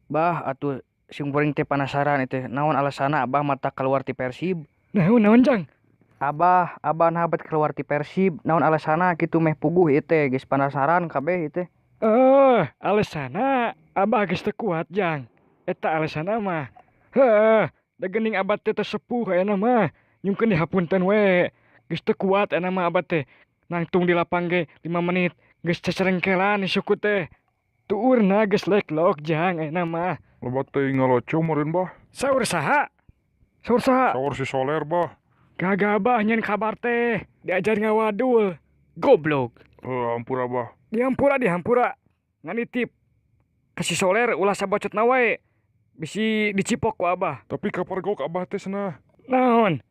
Bah, atuh simkuring teh panasaran itu naon alasanna Abah matak keluar ti Persib. Naon naon, Jang? Abah, Abah naha bet keluar ti Persib, naon alasanna kitu meh puguh ieu teh, geus panasaran kabeh ieu teh. Eh, alasanna Abah geus teu kuat, Jang. Eta alasanna mah. Heuh, da geuning Abah teh tos sepuh ayeuna mah. Nyungkeun dihapunten we. Geus teu kuat ayeuna mah Abah teh. Nangtung di lapang ge 5 menit geus cecerengkelan suku teh. Tuurna geus leklok, Jang, ayeuna mah. Loba teuing ngalocong meureun, Bah. Saur saha? Saur saha? Saur si Soler, Bah. Gagah Abah nyeun kabar teh, diajar ngawadul. Goblok. Heuh, hampura, Bah. Dihampura, dihampura. Ngan nitip ka si Soler ulah sabacotna wae. Bisi dicipok ku Abah. Tapi kapergok Abah teh cenah. Naon?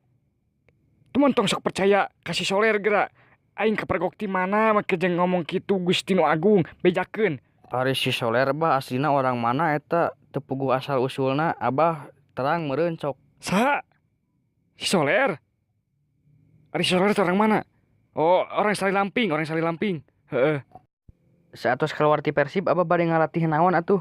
Tuman tong sok percaya ka si Soler geura. Aing kapergok ti mana make jeung ngomong kitu, Gusti nu Agung, bejakeun. Ari si Soler, Bah, aslina orang mana eta, teu puguh asal usulna, Abah terang meureun sok. Saha? Si Soler? Ari si Soler teh orang mana? Oh, orang Sali Lamping, orang Sali Lamping. Heeh. Saatos keluar ti Persib, Abah bade ngalatih naon atuh?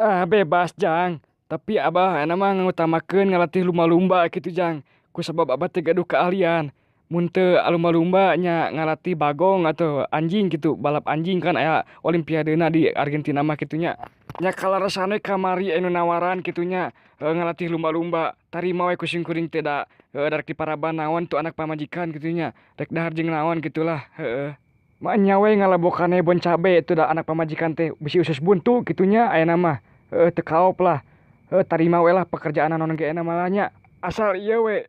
Ah, bebas, Jang. Tapi Abah ayeuna mah ngutamakeun ngalatih lumba-lumba kitu, Jang. Ku sabab Abah teh gaduh keahlian. Mun teu lumba-lumba nya ngalatih bagong atau anjing gitu, balap anjing, kan aya olimpiadena di Argentina mah kitu nya. Nya kaleresan we kamari anu nawaran kitu nya, ngalatih lumba-lumba, tarima we ku simkuring teh, da heuh rek diparaban naon tu anak pamajikan kitu nya, rek dahar jeung naon gitulah, heeh. Maenya we ngalabokan bon cabe itu, da anak pamajikan teh bisi usus buntu kitu nya ayeuna mah. Heuh, teu kaop lah. Heuh, tarima we lah pekerjaan naon ge ayeuna mah nya. Asal ieu we,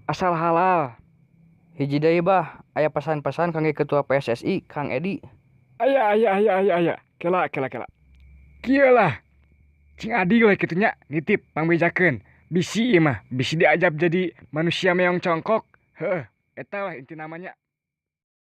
asal halal. Hiji deui, Bah, aya pesan-pesan kangge Ketua PSSI, Kang Edi? Aya, aya, aya, aya, aya. Kela, kela, kela. Kieu lah. Cing adil we kitu nya, nitip pangbejakeun. Bisi ieu mah, bisi diajab jadi manusia meong congkok. Heuh, eta lah intina mah nya.